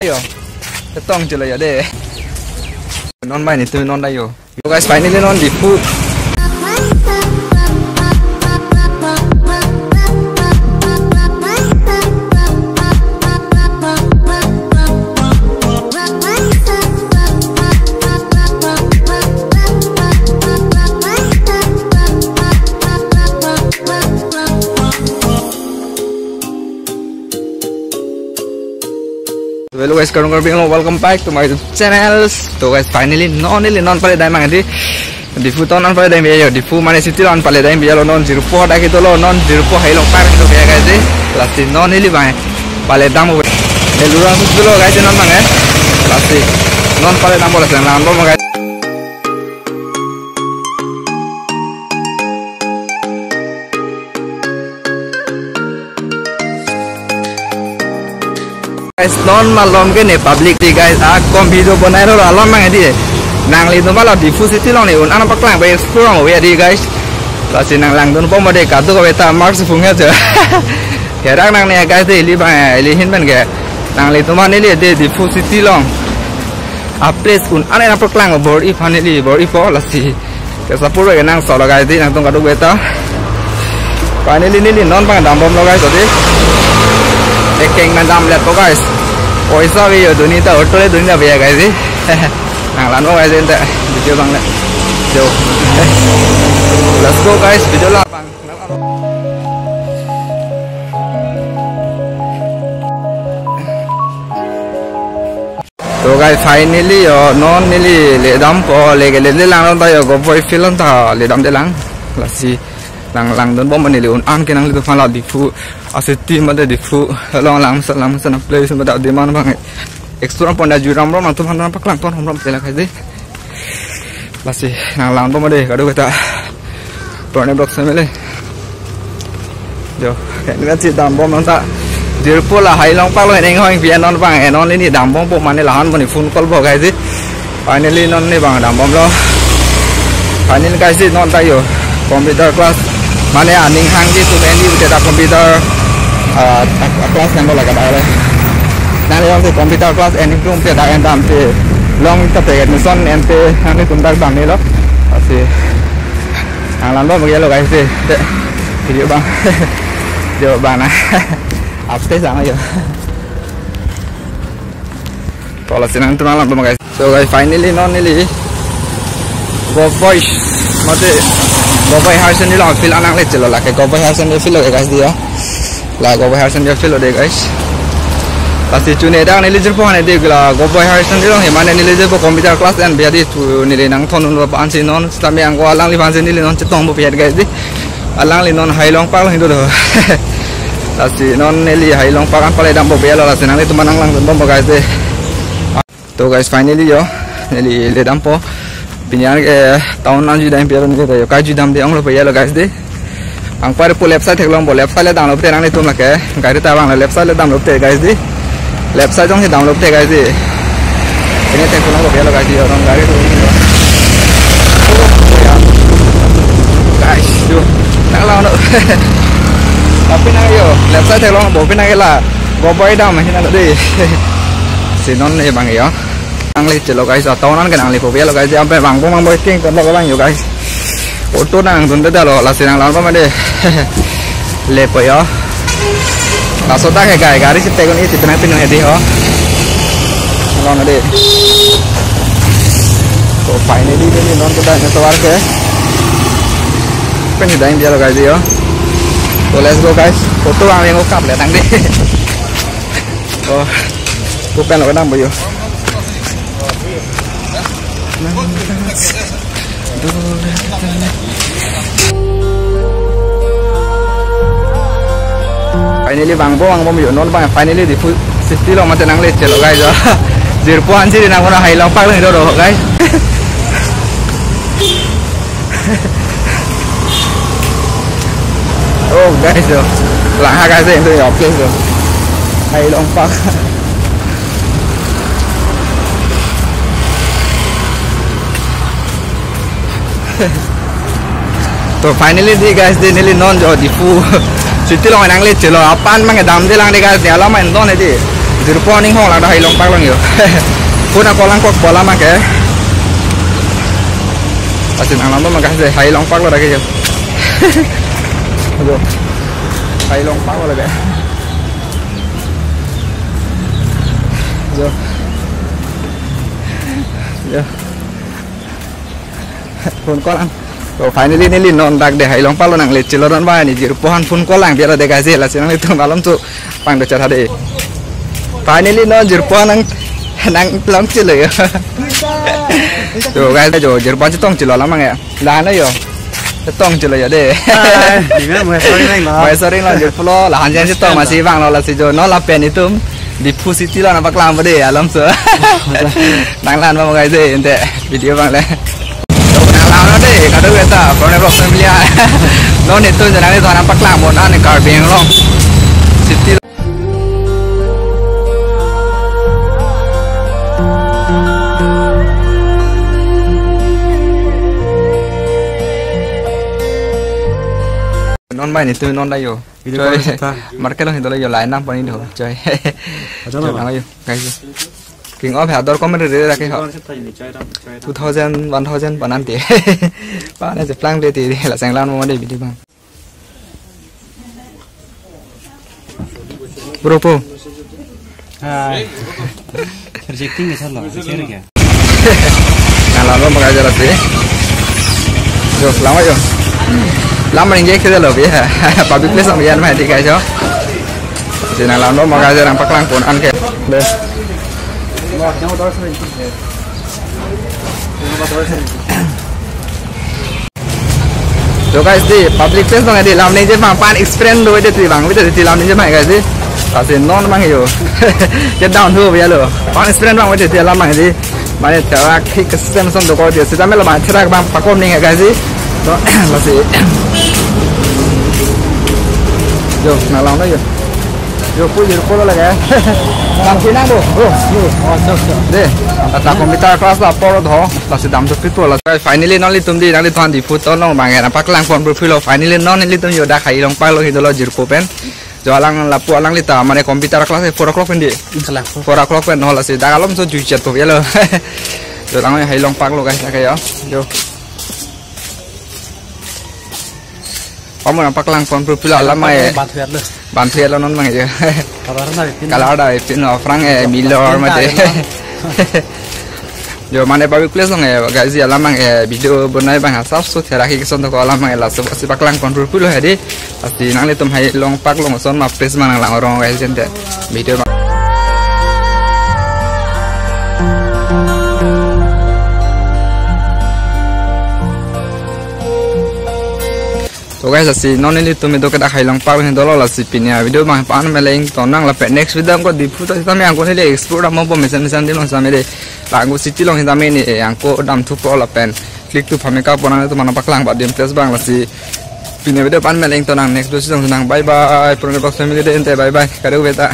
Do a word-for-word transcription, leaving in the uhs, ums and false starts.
Yo. Chetong chelo yo de. Non mai ni tu non da yo. Yo guys, finally non Diphu. Hello guys, Karong Karbi Anglong, welcome back to my YouTube channel. So guys, finally non neli non pale dam abang di. Diphu town non pale dam yo, Diphu mane city non pale dam yo, non Jirpo dak itu lo, non Jirpo Hailong Park itu ya guys di. Lasi non neli abang pale dam. Neli lura sus dulu guys non abang ya. Lasi non pale dam bola senang dam guys. Guys, non malom ke ne public di guys, akom video bonai lo alom abang di. Nanglitum hala Diphu city along ne un-an paklang bai explore abang di guys. Lasi nang langdun bom de kado kave ta mark si phung ya je. Herak nang ne guys di ili abang ili hin abang ke. Nanglitum neli di Diphu city along a place un-an paklang bor-i aphan neli bor-ipo lasi. Ke support ke nang solo guys di nangtum kado kave ta. Finally neli non abang dam bom lo guys di. Ekeng nang dam let po guys. Poisa ave yo duni ta auto le duni ta ave guys di. Nang lang po guys di ta video abang le. Yo. Let's go guys, video la abang. So guys, finally yo non neli le dam po le ke le le lang non ta yo Govoi field non ta le dam de lang. Lasi nang langdun bom neli un-an ke nanglitum hala Diphu a city mate Diphu along lang sa lang sa na place mate demand abang explore pon da juram rom nangtum aphan paklang ton hom rom pela khai de. Lasi nang lang bom de kado kave ta. Purna vlog family. Jo, ini kan si dam bom nang ta. Jirpo la Hailong Park lo ini ngoi pian non abang, eh, non neli dam bom po mane lahan bom ni phone call po guys di. Finally non neli abang dam bom lo. Finally guys di non ta yo computer class. Mane aning hang di tu meni udah ada computer, ah, class nang bola kada le. Nang yo computer class ini tum te dak en dam te long ta te admission en te nanglitum dak dam ni lo. Lasi nang lang bom lo guys di. De. Video abang. Video abang na. Update sama yo. Kalau sinang tu lang bom guys. So guys, finally non neli Govoi mate Govoi Higher Secondary along field an nangle chelo lake Govoi Higher Secondary field lo guys di ya. La Govoi Higher Secondary field lo de guys. Lasi chune dak neli Jirpo hane de la Govoi Higher Secondary along he mane neli Jirpo computer class en biya di tu neli nang thon un lo ansi non sitame angko alangliphan si neli non chetong po piat guys di. Alangli non Hailong Park lo hindo do. Lasi non neli Hailong Park an pale dam po piat lo lasi nanglitum aphan nang langdun bom po guys di. To guys, finally yo, neli le dam po. Pini an ke town an jui dam pian neli yo, kai jui dam de ong lo pian lo guys di. Angpar pu left side theklong po, left side le dam lo te nanglitum lake. Gari ta abang le left side le dam lo te guys di. Left side jong si dam lo te guys di. Ini theklong po pian lo guys di, orang gari tu. Guys, yo. Nang lang no. Tapi nang yo, left side theklong po, pi nang la. Govoi dam hi nang di. Si non ne abang yo. Nangle chelo guys, a town an ke nangle po pian lo guys, ampe bang bom bang bom ting ton lo abang yo guys. Auto nangdun de da lo, lasi nang lang bom de. Le po yo. Laso ta ke guys, gari si tegon iti tenang pinu edi ho. Long de. So finally de non ke da ne tovar ke. Pen dai dia lo guys yo. So let's go guys. Auto bang yang kap le tang de. Oh, bukan lo nang boyo. Finally bang bom bang bom yo non bang finally Diphu city along mate nangle chelo guys. Jirpo ansi nang kona Hailong Park lo do guys. Oh guys yo. Lang ha guys itu ya oke so. Hailong Park. To finally di guys di neli non jo Diphu city along nangle chelo aphan mang dam de lang de guys di alam en don di. Jirpo aning hong lang dak hai longpak long yo. Phone ako lang kok bola make. Asin ang lama makas de hai longpak lo dak yo. Yo. Hai longpak lo dak. Yo. Yo. Phone call ang. So finally neli non dak de hai longpak lo nang le chilo non ba ni jirpo aphan phone call ang biar de guys lasi nanglitum malom tu pang do chat ha de. Finally non jirpo nang nang long chilo yo. So guys jo jirpo chetong chilo lamang ya. Lahan yo. Chetong chilo yo de. Hai, ni mem, sorry nang lo. Mai sorry lo jirpo lo lahan jen chetong masi bang lo lasi jo non lapen itum. Diphu city lo nangpaklang ba de alam so. Nang lahan ba mo guys de ente video bang le. Nang lahan lo de kado beta kone vlog family a. Non itum jangan itu nangpaklang mo nan Karbi Anglong city. Non bai ni tu non da yo. Video choi. Call kita. Market lo hidolo yo lain nam pani do. Choi. Ada choi nama? Nang yo. Guys. King of Hador comedy re rakhe ho. Video call kita ini, choi ram, choi ram. Two thousand, one thousand panan te. Panan je plang de te la sang lan mo de video bang. Bro po. Hai. Rejecting ke salo, share kya? Nang lahan lo makai jala si. Jo, lama jo. Lama ningje khede lo biya. Public place ang biya mai di guys jo. Si nang lahan lo makai jala paklang pon an ke. Be. So guys, di public place bang di lam ningje bang pan experience do de ti bang, de ti lam ningje bang guys di. Lasi non bang yo. Get down ho biya lo. Pan experience bang de ti lam bang di. Mane therak thik system som do ko di. Sita melo bang therak bang pakom ning guys di. So lasi. Yo, nang lahan lo yo. Yo, pu yo, pu lo lagi. Kam kinang do. Oh, yo. Oh, so, so. De, ata computer class la apor do. Lasi damthu pipo la. Finally non ilitum di, nanglitum aphan Diphu town along bang nangpaklang pon pulo. Finally non ilitum yo dak hai longpak lo hidolo jirpo pen. Jo alang lapu alang lita mane computer class four o'clock pen di. Kalang. Four o'clock pen ho lasi dak alom so jui chat po ya lo. Jo lang hai longpak lo guys ake yo. Jo. Kamu nangpaklang pon pulo alam mai. Ban thuet lo. Ban thuet lo non bang ya. Kalar na pin. Kalar da pin aphrang eh milor mate. Pin ta ya. Jo mane public place long eh guys ya lamang eh video bonai bang asap so therak ke son to ko lamang eh laso si paklang pon pulo hadi. Lasi nanglitum hai longpak long son ma place ma nang lang rong guys jente. Video bang. So guys, lasi non nelitum itum kedak hai longpak lo hidolo lasi pini avideo bang pan meleng tonang lapen next video angko Diphu ta sitame angko neli explore dam po mesen mesen dim long sitame de. La angko city long sitame ni eh, angko damthu po lapen click to phameka ponang tu mana paklang ba dim place bang lasi pini avideo pan meleng tonang next video si tonang bye bye. Purone box family de ente bye bye. Kado beta.